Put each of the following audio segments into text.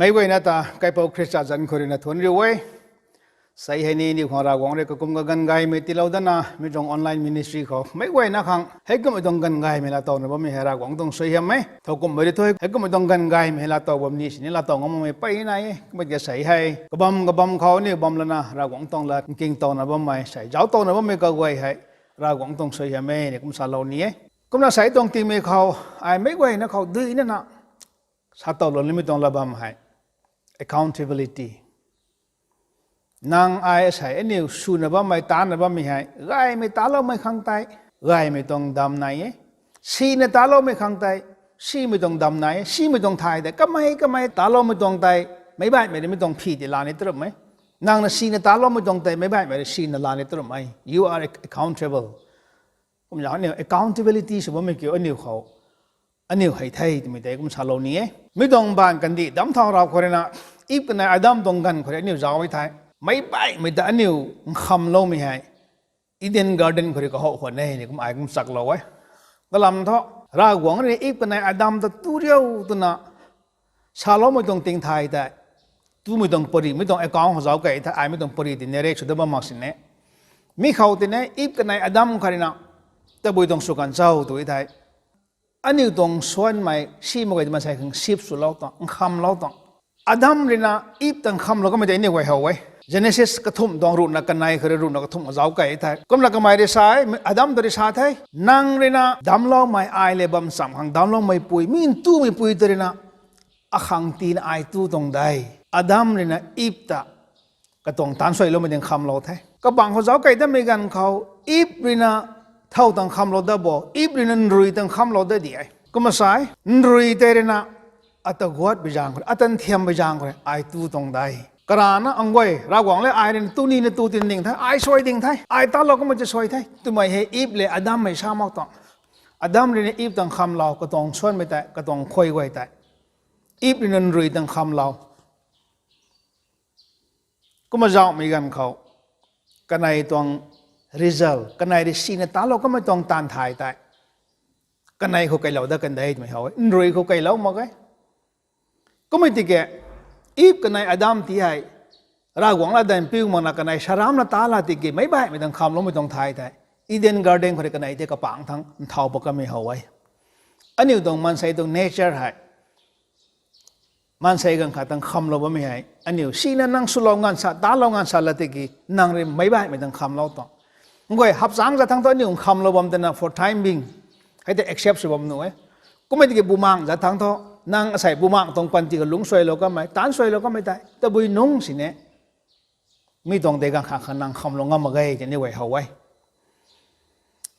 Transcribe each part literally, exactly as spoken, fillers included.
Meic guayna ta kaipouc Khrista zanc khou rui na thuanc riu e. Sei hei ni aniu khang Ravguangc rui kakum kaganv gaymei tiilou datna, mi tuang online ministry khou meic guayna khang heikummei tuang ganv gaymei laatowna bammei hei Ravguangc tuang suaihiam e. Thowkumhmei rui thu heikummei tuang ganv gaymei hei laatow bam ni sini laatow ngam makmei pey nai e. Kumna sei hei kabam kabam khou aniu bam lana Ravguangc tuang lat nkingtowna bammei, sei zauctowna bammei kaguay hei Ravguangc tuang suaihiam e ni kum salou ni e. Kumna sei tuang tingmei khou, ai meic guayna khou duinana satowlou nimei tuang lat bam hei accountability. Nang ai asei aniu swna bammei, taancna bammei hei gaymei taloumei khang tei gaymei tuang dam nai e. Sina taloumei khang tei simei tuang dam nai e. Simei tuang thay tei kamei kamei taloumei tuang tei meic baihmei rui mi tuang phi ti laa ni tarumh e. Nang na sina taloumei tuang tei meic baihmei rui sina laa ni tarumh e. You are accountable. Kumna aniu accountability sw bammei kiu aniu khou aniu hei the twmei tei kum salou ni e. Mi tuang baanv kandih damc thau rau khou rui na, Eve kanei Adam tuang ganv khou rui aniu zauc e the. Meic baihmei ta aniu nkhamloumei hei Eden Garden khou rui kahow khwan e ni kum ai kum chaklou e. Kalam thu, Ravguangc rui Eve kanei Adam ta tu riu twna saloumei tuang ting thay tei, tumei tuang pary, mi tuang account khou zauc kei the, ai mi tuang pary ti narrate sw dat bam mak sini. Mi khou tei ni Eve kanei Adam kha rui na tabui tuang sw kan cho tw e thei, aniu tuang suanmei simei guay ta maansei khang sip swlou tuang, nkhamlou tuang. Adam rui na Eve ta nkhamlou kamei tei aniu guay how e. Genesis kathumh tuang ruhna kanei khou rui ruhna kathumh zauc kei the. Kumna kamei rui sa e, Adam ta rui sa the, nang rui na damcloumei ai le bam cham khang damcloumeipui, mi ntumei pui ta rui na akhang tina ai tu tuang de. Adam rui na Eve ta katuang taanc suailoumei ding nkhamlou the. Kabangc khou zauc kei datmei ganv khou Eve rui na thow ta nkhamlou dat bo, Eve rui na nrui ta nkhamlou dat di e. Kumna sa e, nrui tei rui na ata guatpui zaeng khou, ata nthiampui zaeng khou rui ai tu tuang de. Karana ang guay, Ravguangc le ai rui na tu nina tu tin ding the, ai suai ding the, ai talou kumna ti suai the twmei hei Eve le Adam mei sa mak tuang. Adam rui na Eve ta nkhamlou, katuang suanmei tei, katuang khuay guay tei. Eve rui na nrui ta nkhamlou. Kumna zaucmei ganv khou kanei tuang result, kanei rui sina talou kamei tuang taanv thay tei kanei khou keylou dat kan de twmei how e, nrui khou keylou mak e. Kummei tiki Eve kanei Adam ti hei Ravguangc latdanv piu makna kanei saramna ta la tiki meic baihmei ta nkhamloumei tuang thay tei Eden Garden khou rui kanei tei kapangc thangc nthau pat kamei how e. Aniu tuang maansei tuang nature hei maansei ganv khat ta nkhamlou bammei hei aniu sina nang swlou nganv sa, talou nganv sa la tiki nang rui meic baihmei ta nkhamlou tuang. Nguay hapchangc zat thangc thu aniu nkhamlou bam twna for time being hei tei accept sw bam nuh e. Kummei tiki bumaengc zat thangc thu nang asei bumaengc tuang panty khou lungc suailou kamei, taanc suailou kamei tei tabui nungc sini mi tuang tei ganv khat khat nang nkhamlou ngam mak ge tini guay how e.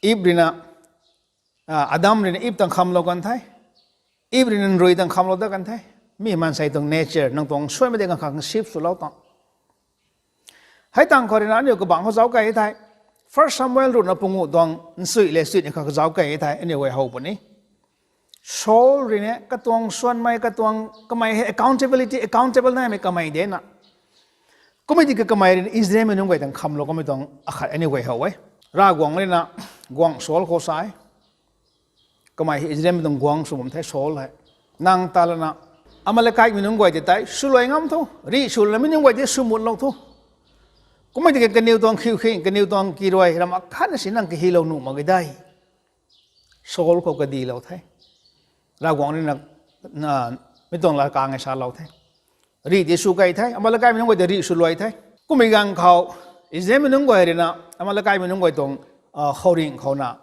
Eve rui na, Adam rui na Eve ta nkhamlou kan the. Eve rui na nrui ta nkhamlou dat kan the. Mi maansei tuang nature, nang tuang suanmei tei ganv khat khat sip swlou tuang. Hei tangv khou rui na aniu kabangc khou zauc kei thei, First Samuel ruhna panguh tuang nchuih le chuihna kha zauc kei thei aniu guay how puni. Saul rui na katuang suanmei, katuang kamei hei accountability, accountable naimei kamei de na. Kummei tiki kamei rui na Israelmei nunc guay ta nkhamlou kamei tuang akhat aniu guay how e. Ravguangc rui na guangc Saul khou sa e. Kamei hei Israelmei tuang guangc sw bam the Saul hei. Nang ta lana Amalekmei nunc guay tei tei swluai ngam tho, rih swlana mi nunc guay tei swmutlou tho. Kummei tiki kaniw tuang khiu khing, kaniw tuang kiruai ram akhatna si nang kahilou nuh mak ge de. Saul khou kadilou the. Ravguangc rui na, mi tuang lat kang e salou the. Rih tei sw kei the, Amalekmei nunc guay tei rih swluai the. Kummei ganv khou Israelmei nunc guay rui na Amalekmei nunc guay tuang khouringh khou na,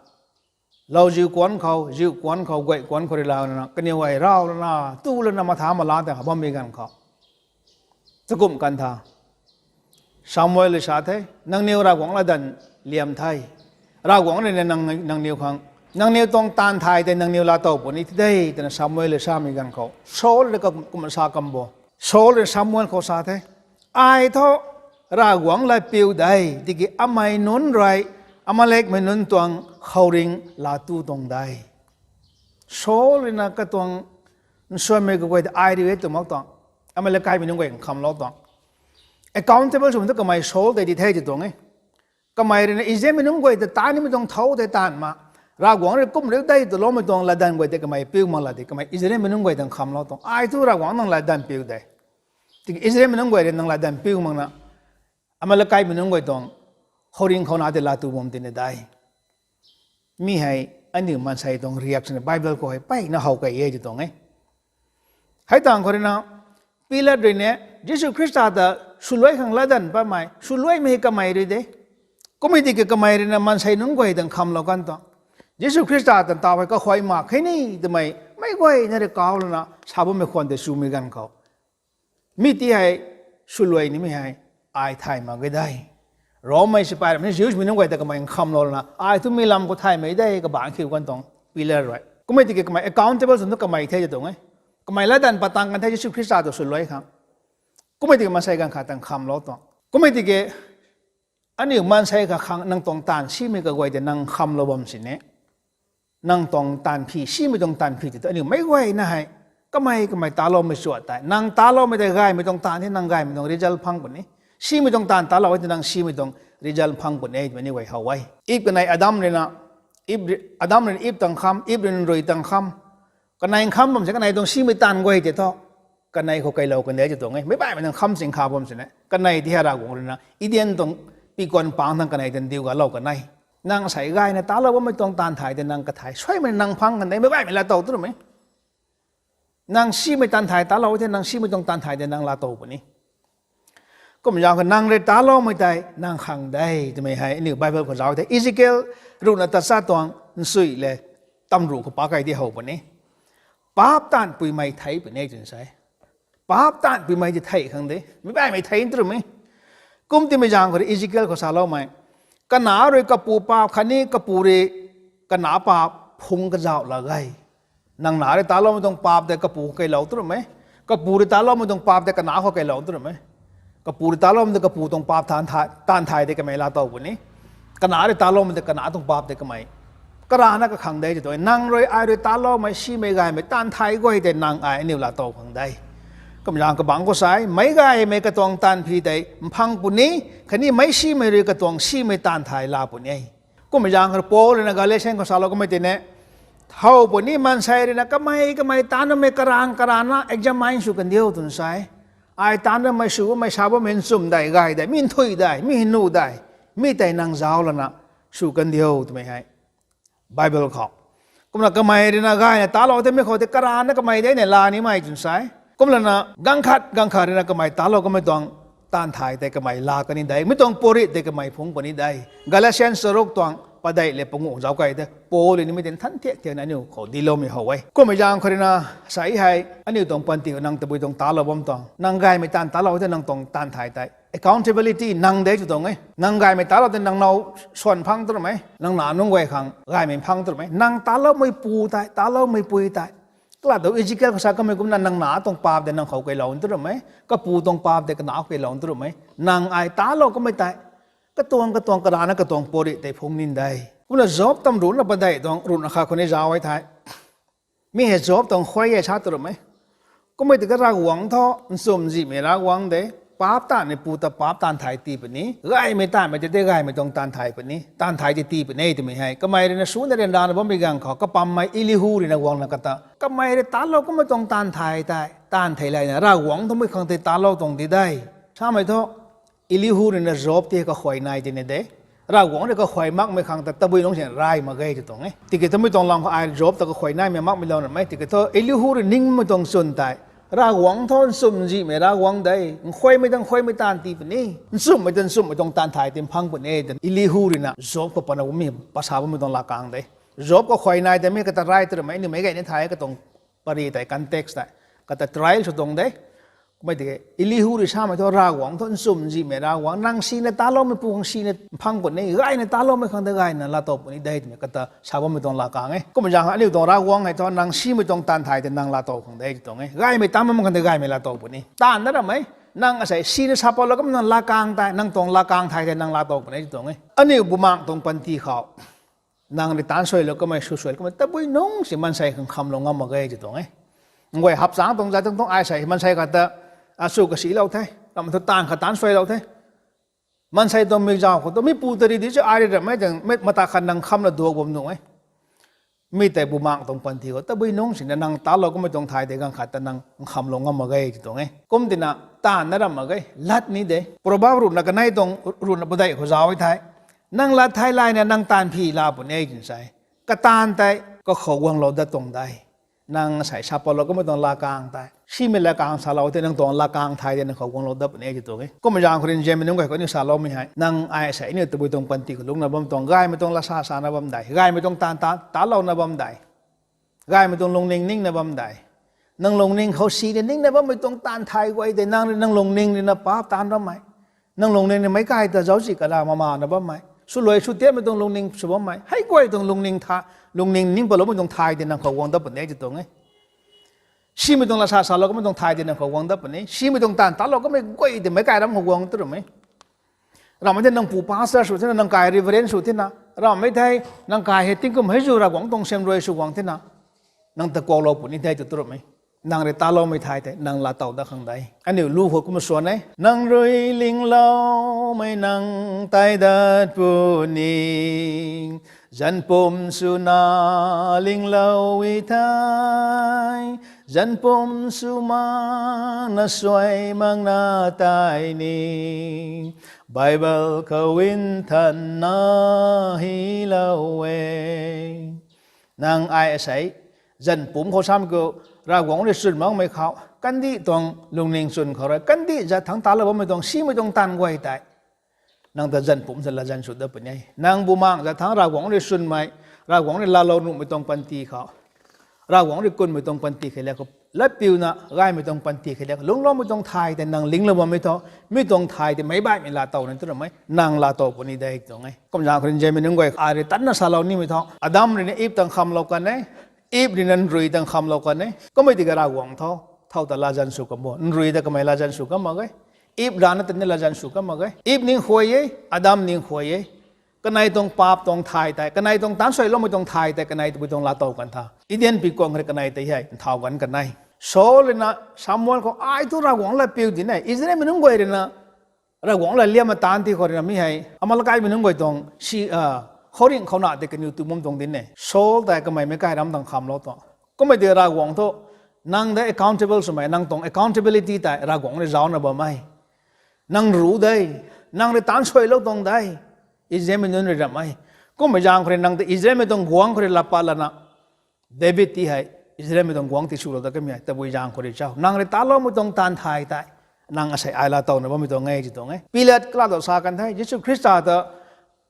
lauziu kuanc khou, ziu kuanc khou, guay kuanc khou rui lana kaniw guay raw lana, tu lana, matha mala tei ha bammei ganv khou takumh kan tha. Samuel rui sa the, nangniw Ravguangc latdanv liam the. Ravguangc rui na nang, nangniw khang, nangniw tuang taanv thay tei nangniw laatow puni the de, twna Samuel rui samei ganv khou Saul rui kumna sa kam bo. Saul rui Samuel khou sa the, ai thu Ravguangc latpiu de, tiki amei nunc rui Amalekmei nunc tuang khouringh laa tu tuang de. Saul rui na katuang nsuanmei kaguay tei ai riu e tw mak tuang. Amalekmei nunc guay nkhamlou tuang. Accountable swmei thu kamei Saul tei di the ti tuang e. Kamei rui na Israelmei nunc guay tei taanv nimei tuang thau tei taanv ma, Ravguangc rui kum riu de twloumei tuang latdanv guay tei kamei piu mak la di, kamei Israelmei nunc guay ta nkhamlou tuang. Ai thu Ravguangc nang latdanv piu de. Tiki Israelmei nunc guay rui nang latdanv piu makna, Amalekmei nunc guay tuang khouringh khou na tei laa tu bam tina de. Mi hei aniu maansei tuang reaction Bible khou hei mpeyna how key e tw tuang e. Hei tangv khou rui na, Pilat rui ni Jisu Khrista ta swluai khang latdanv patmei, swluaimei kamei rui de. Kummei tiki kamei rui na maansei nunc guay tang khamlou kan tuang, Jisu Khrista ta taw hei kahuay mak khe ni twmei meic guayna rui kauc lana sa bammei khwan tei swmei ganv khou, mi ti hei swluai nimei hei ai thay mak ge de. Rommei sipai ramh ni Jewsmei nunc guay ta kamei khamlou lana ai thu mi lam khou thaymei de kabangc khiu kan tuang Pilat rui. Kummei tiki kamei accountable sw thu kamei the tw tuang e. Kamei latdanv pat tang kan the Jisu Khrista ta swluai khang. Kummei tiki maansei ganv khat tang khamlou tuang. Kummei tiki aniu maansei khat khang nang tuang taanv simei kaguay tei nang khamlou bam sini, nang tuang taanv phi, simei tuang taanv phi tei tu aniu meic guayna hei kamei kamei taloumei chuat tei, nang taloumei tei gaymei tuang taanv the nang gaymei tuang result phang puni. Simei tuang taanv talou e tei nang simei tuang result phang puni twmei ni guay how e. Ip kanei Adam rui na, Ip, Adam rui na Ip tang kham, Ip rui na rui tang kham. Kanei kham bam si kanei tuang simei taanv guay tei thu, kanei khou keylou kan de tw tuang e. Meic baihmei nang kham ching kha bam sini, kanei ti hei Ravguangc rui na Eden tuang pikuan pang thang kanei tan diu galou kanei. Nang sei gayna talou bammei tuang taanv thay tei nang kathai suaimei nang phang kan de, meic baihmei laatow tu ramei. Nang simei taanv thay talou the, nang simei tuang taanv thay tei nang laatow puni. Kum zaeng khou nang rui taloumei tei nang khang de twmei hei aniu Bible khou zauc the. Ezekiel ruhna tachat tuang nsui le tamruh khou pa key di how puni. Paap taanv puimei thei puni twna sa e. Paap taanv puimei tei thei khang de, meic baihmei thei tu ramei. Kum timei zaeng khou rui Ezekiel khou saloumei, kanac rui kapu paap khatni kapu rui kanac paap phungc kazauh la ge. Nang nac rui taloumei tuang paap tei kapu khou keylou tu ramei. Kapu rui taloumei tuang paap tei kanac khou keylou tu ramei. Kapu rui taloumei tei kapu tuang paap taanv thay, taanv thay tei kamei laatow puni. Kanac rui taloumei tei kanac tuang paap tei kamei karana kakhang de tw tuang e. Nang rui ai rui taloumei simei gaymei taanv thay guay tei nang ai aniu laatow khang de. Kum zaeng kabangc khou sa e, meic gaymei katuang taanv phi tei mphang puni, khatni meic simei rui katuang simei taanv thay la puni e. Kummei zaeng khou Paul rui na Galatian khou salou kamei tei ni, how puni maansei rui na kamei kamei taanvmei karang karana examine sw kan diu twna sa e. Ai taanvmei sw bammei sa bammei nchumh dei gay dei, mi nthuih dei, mi hei nuh dei, mi tei nang zauc lana sw kan diu twmei hei Bible khou. Kumna kamei rui na gayna talou tei mi khou tei karana kamei de ni la nimei twna sa e. Kumlana ganv khat ganv khat rui na kamei talou kamei tuang taanv thay tei kamei la kan ni de, mi tuang purit tei kamei phungc puni de. Galatian charuk tuang padeih le panguh zauc key tei Paul rui nimei tei nthan thiak thiakna aniu khou diloumei how e. Kummei zaeng khou rui na sa e hei aniu tuang panty khou nang tabui tuang talou bam tuang, nang gaymei taanv talou tei nang tuang taanv thay tei accountability nang de tw tuang e. Nang gaymei talou tei nang now swan phang tu ramei, nang nac nunc guay khang gaymei phang tu ramei, nang taloumei pu tei, taloumei pui tei. Kalat tu Ezekiel khou sa kamei kumna nang nac tuang paap tei nang khou keylou tu ramei, kapu tuang paap tei kanac khou keylou tu ramei, nang ai talou kamei tei katuang katuang karana katuang purit tei phungc ni de. Kumna Job tamruhna padeih tuang ruhna khat khou ni zauc e thei, mi hei Job tuang khuay e sa tu ramei. Kummei tiki Ravguangc thu nchumhzihmei Ravguangc de, paap taanvmei pu ta paap taanv thay tii puni, gaymei taanvmei tei tei gaymei tuang taanv thay puni, taanv thay tei tii puni twmei hei kamei rui na suna ryanrana bammei ganv khou kapammei Elihu rui na guangna kata kamei rui talou kummei tuang taanv thay tei taanv thei layna Ravguangc thumei khang tei talou tuang di de. Samei thu Elihu rui na Job tei kakhuay nai tina de. Ravguangc rui kakhuay makmei khang ta tabui nungc sin ray mak ge tw tuang e. Tiki twmei tuang lam khou ai Job ta kakhuay naimei makmei lou namei tiki thu Elihu rui ningmei tuang chwn tei, Ravguangc thu nchumhzihmei Ravguangc de, nkhuaymei ta nkhuaymei taanv tii puni, nchumhmei ta nchumhmei tuang taanv thay tei mphang puni twna Elihu rui na Job khou pana bammei pasa bammei tuang lakang de. Job kakhuay nai tei mi kata ray tu ramei, aniu meic gay ni thay katuang pary tei context tei kata trial sw tuang de. Kummei tiki Elihu rui samei thu Ravguangc thu nchumhzihmei Ravguangc, nang sina taloumei pu khang sina mphang puni, gayna taloumei khang tei gayna laatow puni de twmei kata sa bammei tuang lakang e. Kummei zaeng aniu tuang Ravguangc hei thu nang simei tuang taanv thay tei nang laatow khang de tw tuang e. Gaymei taanv bammei khang tei gaymei laatow puni. Taanv na ramei, nang asei sina sa patlou kamei nang lakang tei, nang tuang lakang thay tei nang laatow puni tw tuang e. Aniu bumaengc tuang panty khou nang rui taanv suailou kamei, sw suailou kamei tabui nungc si maansei khang khamlou ngam mak ge tw tuang e. Nguay hapchangc tuang zat tuang tuang ai sei maansei khat ta, a, sw kasilou the, ram thu taanv khat taanv suailou the. Maansei tuang mikzauc khou tu mi pu ta ri di chu ai rui ramei tang mei mata khat nang khamlou duak bam nuh e. Mi tei bumaeng tuang panty khou tabui nungc sina nang talou kummei tuang thay tei ganv khat ta nang nkhamlou ngam mak ge ti tuang e. Kum tina taanv na ram mak ge, lat ni de. Proverb ruhna kanei tuang ruhna padeih khou zauc e thei, nang lat thei layna nang taanv phi la puni e twna sa e. Kataanv tei kakhou guanglou dat tuang de. Nang asei sa patlou kummei tuang laa kang tei, simei laa kang salou tei nang tuang laa kang thay tei nang khou guanglou dat puni e ti tuang e. Kumna zaeng khou rui nzianmei nunc guay khou aniu saloumei hei, nang ai asei aniu tabui tuang panty khou lungna bam tuang, gaymei tuang laa sa sana bam dai, gaymei tuang taanv ta talouna bam dai, gaymei tuang lungning ningna bam dai. Nang lungning khou sina ningna bammei tuang taanv thay guay tei nang rui nang lungning rui na paap taanv bammei, nang lungning rui meic kai ta zauczih kala mamana bammei, swluai sw tiatmei tuang lungning sw bammei, hei guay tuang lungning tha, lungning ning patloumei tuang thay tei nang khou guang dat puni e ti tuang e. Simei tuang laa sa salou kummei tuang thay tei nang khou guang dat puni, simei tuang taanv talou kummei guay tei meic kai ram khou guang tu ram e. Ramhmei thei nang pu pastor sw thena, nang kai reverend sw thena, ramhmei thei nang kai hei tingkum hei zu Ravguangc tuang siamruai sw guang thena, nang ta kuaklou puni de tu tu ram e. Nang rui taloumei thay tei nang laatow dat khang de. Aniu lu khou kumna swan e, nang rui lingloumei nang tei dat puni, zanpum swna linglou e thei, zanpum sw makna suai makna tei ni Bible khou nthanna hylou e. Nang ai asei zanpumc khou sam khou Ravguangc rui chwn makmei khou, kandih tuang lungning chwn khou rui kandih zat thangc talou bammei tuang simei tuang taanv guay tei nang ta zanpumc ta latzan sw dat puni e. Nang bumaeng zat thangc Ravguangc rui chwnmei, Ravguangc rui laalou nuhmei tuang panty khou, Ravguangc rui kunmei tuang panty khe le khou latpiuna gaymei tuang panty khe le khou lungloumei tuang thay tei nang linglou bammei thu, mi tuang thay tei meic baihmei laatow ni tu ram e, nang laatow puni de tuang e. Kumna zaeng khou rui nzianmei nunc guay, ai rui tanna salou nimei thu, Adam rui na Eve ta nkhamlou kan e, Eve rui na nrui ta nkhamlou kan e. Kummei tiki Ravguangc thu thow ta latzan sw kan bo, nrui ta kamei latzan sw kan mak ge. Eve rana ta ni latzan sw kan mak ge. Eve ning khuay e, Adam ning khuay e. Kanei tuang paap tuang thay tei, kanei tuang taanc suailoumei tuang thay tei kanei tabui tuang laatow kan tha. Eden pikuang khou rui kanei tei hei nthau ganv kan e. Saul rui na Samuel khou ai thu Ravguangc lat piu di ne, Israelmei nunc guay rui na Ravguangc lat liamna taanc ti khou rui na mi hei Amalekmei nunc guay tuang si, khouringh khou na tei kaniw tu bam tuang di ne. Saul tei kamei meic kai ram ta nkhamlou tuang. Kummei tiki Ravguangc thu nang de accountable swmei, nang tuang accountability tei Ravguangc rui zaucna bam e. Nang ru de, nang rui taanc suailou tuang de, Israelmei nunc rui ram e. Kummei zaeng khou rui nang ta Israelmei tuang guangc khou rui laa pat lana, David ti hei Israelmei tuang guangc ti swlou dat kamei hei tabui zaeng khou rui cho? Nang rui taloumei tuang taanv thay tei nang asei ai laatowna bammei tuang e ti tuang e. Pilat kalam ta sa kan the, Jisu Khrista ta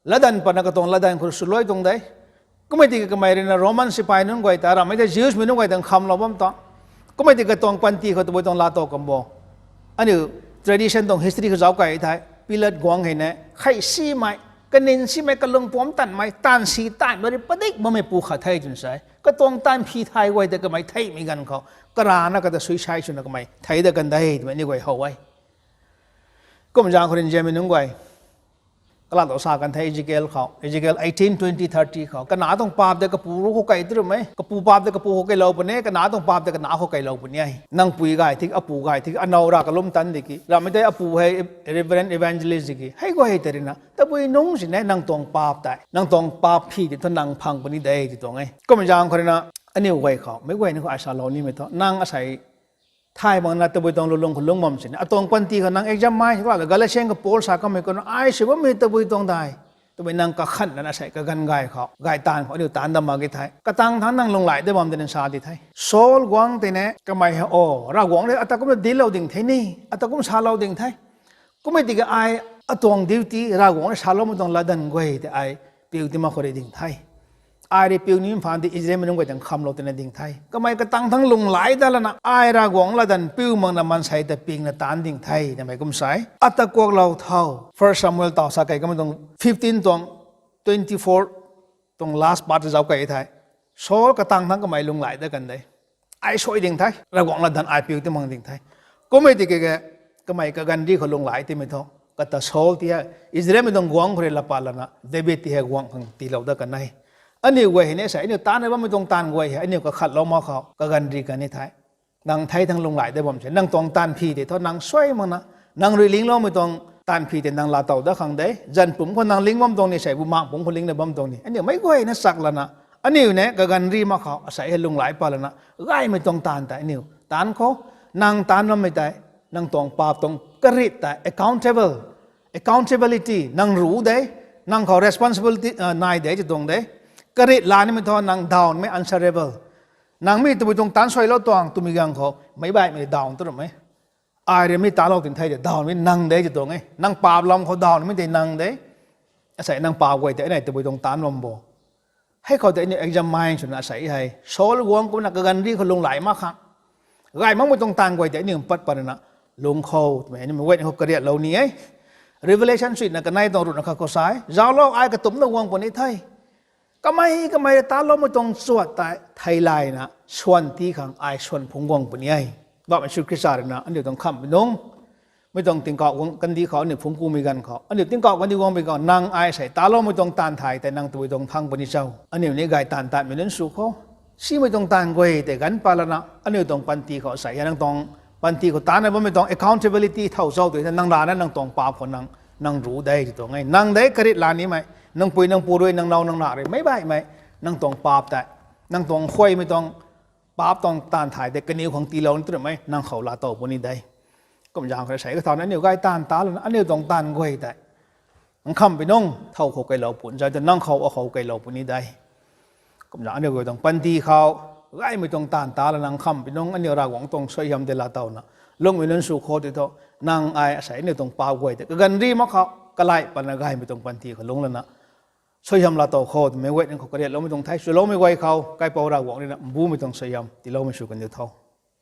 latdanv patna katuang latdanv khou swluai tuang de. Kummei tiki kamei rui na Roman sipai nunc guay ta, ramhmei tei Jewsmei nunc guay ta nkhamlou bam tuang. Kummei tiki katuang panty khou tabui tuang laatow kan bo. Aniu tradition tuang history khou zauc kai thei, Pilat guangc hei ne, khei simei, kanin simei, kalung puamc tanmei, taanv si taanvmei rui padik bammei pu khat the twna sa e. Katuang taanv phi thay guay tei kamei theihmei ganv khou, karana kata suicide swna kamei thei dat kan de twmei ni guay how e. Kumna zaeng khou rui nzianmei nunc guay, kalam ta sa kan the Ezekiel khou, Ezekiel eighteen, twenty, thirty khou, kanac tuang paap tei kapu ru khou kei tu ram e, kapu paap tei kapu khou keylou puni, kanac tuang paap tei kanac khou keylou puni e. Nang pui gay tiki, apu gay tiki, anow rav kalum tan di ki, ramhmei tei apu hei Reverend Evangelist di ki, hei guay tei rui na tabui nungc sini nang tuang paap tei, nang tuang paap phi tei thu nang phang puni de ti tuang e. Kumna zaeng khou rui na aniu guay khou, meic guay ni khou ai salou nimei thu, nang asei thay makna tabui tuang lulung khou lungc bam sini, atuang panty khou nang exam mai khou la Galatian khou Paul sa kamei khou na ai sw bammei tabui tuang dai. Tabui nang kakhan lana asei kaganv gay khou, gay taanv khou aniu taanc dat mak ge thei, katang thangc nang lunghlaic dat bam de na sa di the. Saul guangc tei ne kamei hei, o, Ravguangc rui ata kumna dinclou ding the ni, ata kum salou ding the. Kummei tiki ai atuang duty Ravguangc rui saloumei tuang latdanv guay tei ai piu ti mak khou rui ding the. Ai rui piu ni phaan di Israelmei nunc guay ta nkhamlou tina ding the. Kamei katang thangc lunghlaic dat lana ai Ravguangc latdanv piu makna maansei ta pingna taanc ding the twmei kum sa e. Ata kuaklou tho. First Samuel taw sa kei kamei tuang fifteen tuang twenty-four tuang last part zauc kei thei, Saul katang thangc kamei lunghlaic dat kan de. Ai suai ding the, Ravguangc latdanv ai piu ti mak ding the. Kummei tiki kamei kaganv di khou lunghlaic timei thu, kata Saul ti hei Israelmei tuang guangc khou rui laa pat lana David ti hei guangc khang tiilou dat kan e. Aniu guay hei ni sa, aniu taanv bammei tuang taanv guay hei aniu kakhatlou mak khou kaganv di kan ni the. Nang thei thangc lunghlaic dat bam se, nang tuang taanv phi tei thu nang suai makna, nang rui lingloumei tuang taanv phi tei nang laatow dat khang de. Zanc pumc khou nang ling bam tuang ni sei, bumaeng pumc khou lingna bam tuang ni, aniu meic guayna chak lana Aniu ni kaganv ri mak khou asei hei lunghlaic pat lana gaymei tuang taanv tei aniu taanc khou, nang taanc bammei tei, nang tuang paap tuang karit tei accountability, nang ru de, nang khou responsibility nai de ti tuang de. Karit la nimei thu nang daw nimei answerable. Nang mi tabui tuang taanc suailou tuang twmei ganv khou meic baihmei daw tu ram e. Ai rui mi taanclou tin thei tei daw nimei nang de ti tuang e. Nang paap lam khou daw nimei tei nang de. Asei nang paap guay tei aniu tabui tuang taanc bam bo. Hei khou tei aniu examine swna asei hei Saul guang kumna kaganv ri khou lunghlaic mak khang, gay makmei tuang taanv guay tei aniu mpat pat rana lung khou twmei aniu mei guay khou kariatlou ni e. Revelation suina kanei tuang ruhna khat khou sa e, zauclou, ai katumcna guang puni the. Kamei kamei rui taancloumei tuang chuat tei theilayna swan ti khang ai swan phungc guang puni e. Bam Jisu Khrista rui na aniu tuang khamhmei nungc, mei tuang tingkauh guang kandih khou aniu phungc kumei ganv khou, aniu tingkauh kandih guangmei khou nang ai sei taancloumei tuang taanv thay tei nang tabui tuang thang puni cho? Aniu ni gay taanv tatmei nunc sw khou, simei tuang taanv guay tei ganv pat lana aniu tuang panty khou sei nang tuang panty khou taancna bammei tuang accountability thow cho twna nang rana nang tuang paap khou nang, nang ru de ti tuang e. Nang de karit la nimei, nang pui nang pu rui, nang now nang na rui, meic baihmei, nang tuang paap tei, nang tuang khuaymei tuang paap tuang taanv thay tei kaniw khang tiilou ni tu ramei nang khou laa tow puni de. Kumzaeng khou sei kathauna aniu gay taanv ta lana aniu tuang taanv guay tei nang khamhmei nungc thow khou keylou puni zay tu nang khou akhou keylou puni de. Kumzaeng aniu guay tuang panty khou gaymei tuang taanv ta lana nang khamhmei nungc aniu Ravguangc tuang suaihiam tei laa towna lungmei nunc sw khou ti thu, nang ai asei aniu tuang paap guay tei kaganv ri mak khou kalai patna gaymei tuang panty khou lungc lana suaihiam laa tow khou twmei guay nang khou kariatloumei tuang thei swloumei guay khou kaipouc Ravguangc rui na mbumei tuang suaihiam tiiloumei sw kan diu tho.